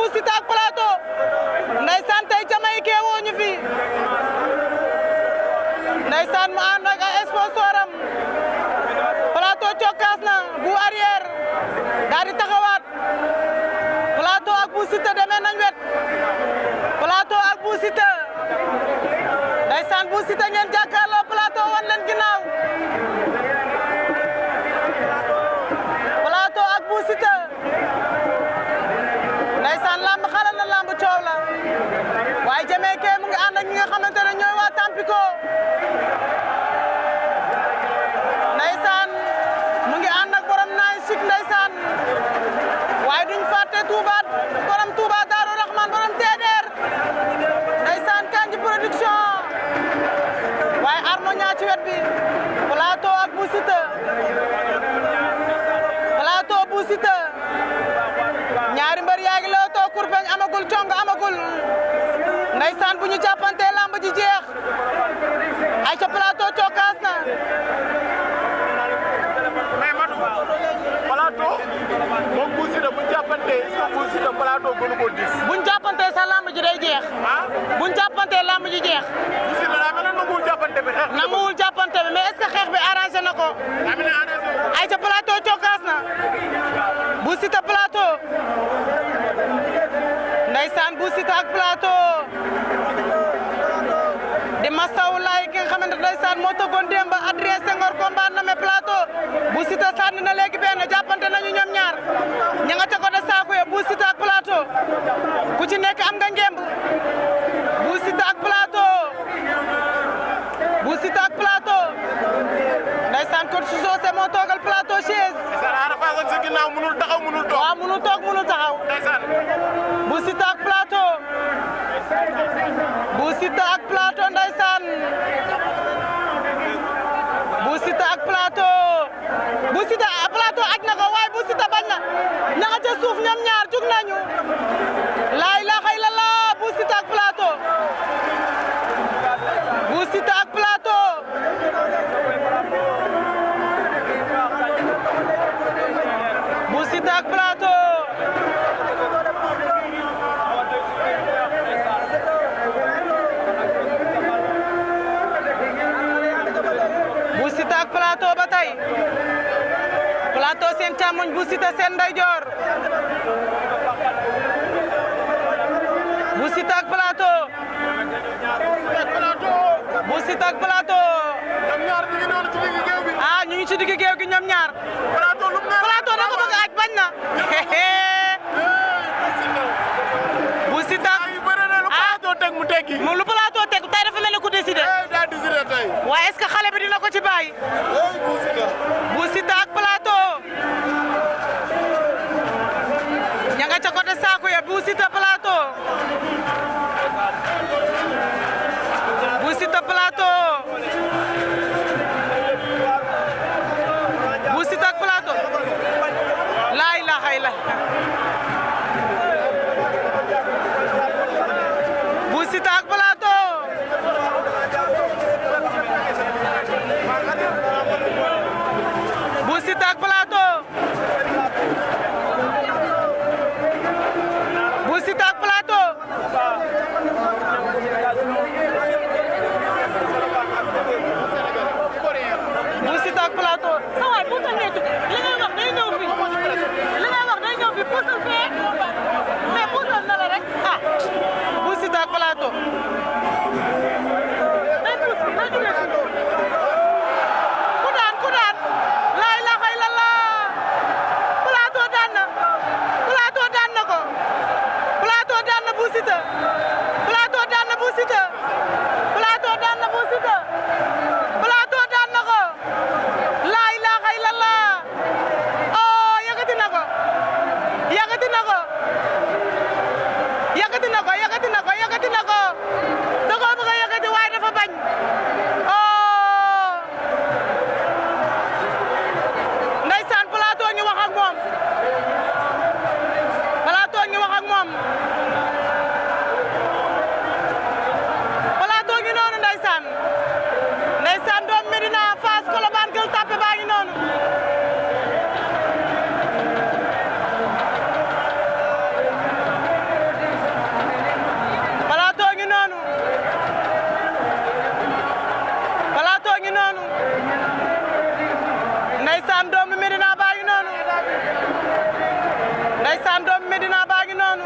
Bou Siteu ak Plateau ndeysaan tey Jamaïcain woo ñu fi ndeysaan mu ànd ak ay sponsor am Plateau cokkaas na bu arrière daal di taxawaat Plateau ak Bou Siteu demee nañ wet Plateau ak Bou Siteu ndeysaan Bou Siteu ngeen jàkkaarloo Plateau wan leen ginnaaw Plateau ak Bou Siteu ndeysaan lamb xalal na lamb coow la waaye Jamaïcain mu ngi ànd ak ñi nga xamante ne ñooy waa Tampico ndeysaan mu ngi ànd ak borom naay sik ndeysaan waaye duñ fàtte Touba borom Touba Darou Rahman borom TDR ndeysaan Kanji production waaye Harmonia ci wet bi Plateau ak Bou Siteu Plateau Bou Siteu ñaari mbër yaa ngi loo too kurpeñ amagul cong amagul ndeysaan bu ñu jàppante lamb ji jeex ay ca Plateau cokkaas na mais Madou Plateau moom Bou Siteu bu ñu jàppante est-ce que Bou Siteu Plateau gënu ko dis bu ñu jàppante sa lamb ji day jeex bu ñu jàppante lamb ji jeex Bou Siteu daa mel ne nanguwul jàppante bi xeex nanguwul jàppante bi mais est-ce que xeex bi arrangé na ko daa mel ne arrangé ay ca Plateau cokkaas na Bou Siteu Plateau ndeysaan Bou Siteu ak Plateau di masawu laay ki nga xamante ndeysaan moo tëggoon démb Adrien Senghor combat na me Plateau Bou Siteu sànni na léegi benn jàppante nañu ñoom ñaar ña nga ca ko de saako ya Bou Siteu ak Plateau ku ci nekk am nga ngemb Bou Siteu ak Plateau Bou Siteu ak Plateau ndeysaan coach Socé moo toogal Plateau chaise Ada Fass ak sa ginnaaw mënul taxaw mënul toog waaw mënul toog mënul taxaw ndeysaan Bou Siteu ak Plateau Bou Siteu ak Plateau ndeysaan Bou Siteu ak Plateau Bou Siteu Plateau aj na ko waaye Bou Siteu bañ na ña nga ca suuf ñoom ñaar jug nañu laa ilaaha illallah Bou Siteu ak Plateau Bou Siteu ak Plateau Bou Siteu ak Plateau Bou Siteu ak Plateau ba tey Plateau seen càmmoñ Bou Siteu seen ndeyjoor Bou Siteu ak Plateau Bou Siteu ak Plateau ñoom ñaar ñu ngi noonu ci digg géew bi ah ñu ngi ci digg géew gi ñoom ñaar Plateau lu mu ne Plateau da ko bëgg aj bañ na Bou Siteu ay bëre na lu Plateau teg mu teggi moom lu Plateau teg tey dafa mel ni ku décidé daa décidé tey waaye est-ce que xale bi dina ko ci bàyyi Bou Siteu Bou Siteu ak Plateau ña nga ca côté saako ya Bou Siteu Plateau Bou Siteu Plateau Bou Siteu ak Plateau laa ilaaha illallah Bou Siteu ak Plateau Bou Siteu ak Plateau Bou Siteu ak Plateau Bou Siteu ak Plateau sa waay bu tànnee li ngay wax day ñëw fii li ngay wax day ñëw fii ndeysaan doomu Medina baa ngi noonu